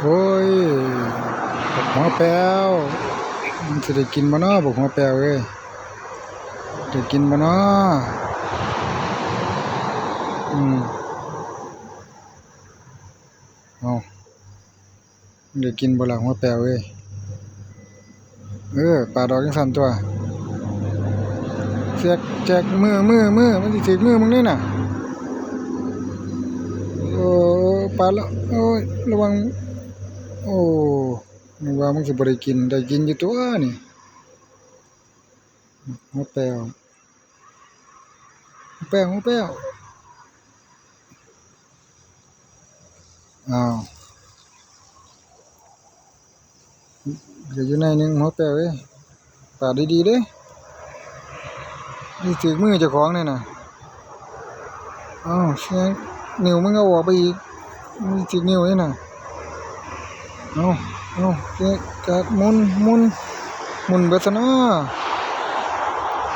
ໂອ້ຍ ບັກຫົວແປວ ມັນຊິໄດ້ກິນບໍ່ນໍ ບັກຫົວແປວເອີຍ ໄດ້ກິນບໍ່ນໍ? ອືມ ເອົາ ໄດ້ກິນບໍ່ລະ ຫົວແປວເອີຍ? ເອີ ປາດອກຈັ່ງຊັ້ນຕົວະ ແຈກ ແຈກ ມື ມື ມື ມັນຊິຖືກມືມຶງເດ້ນະ. ໂອ້ ປາດລະ ໂອ້ຍ ລະວັງ ໂອ້ ນຶກວ່າມຶງຊິບໍ່ໄດ້ກິນ ໄດ້ກິນຢູ່ຕົວະນີ້. ຫົວແປວ ຫົວແປວ ຫົວແປວ ອ້າວ ເຫຼືອຢູ່ໜ້ອຍໜຶ່ງ ຫົວແປວເອີຍ ປາດດີໆເດ້ ມັນຊິຖືກມືເຈົ້າຂອງແນ່ນະ. ອ້າວ ຊິ ນິ້ວມຶງເອົາອອກໄປອີກ ມັນຊິຖືກນິ້ວເດ້ນະ. ເອົາ ເອົາ ກະ ກະໝຸນ ໝຸນ ໝຸນເບິດຊະເນາະ.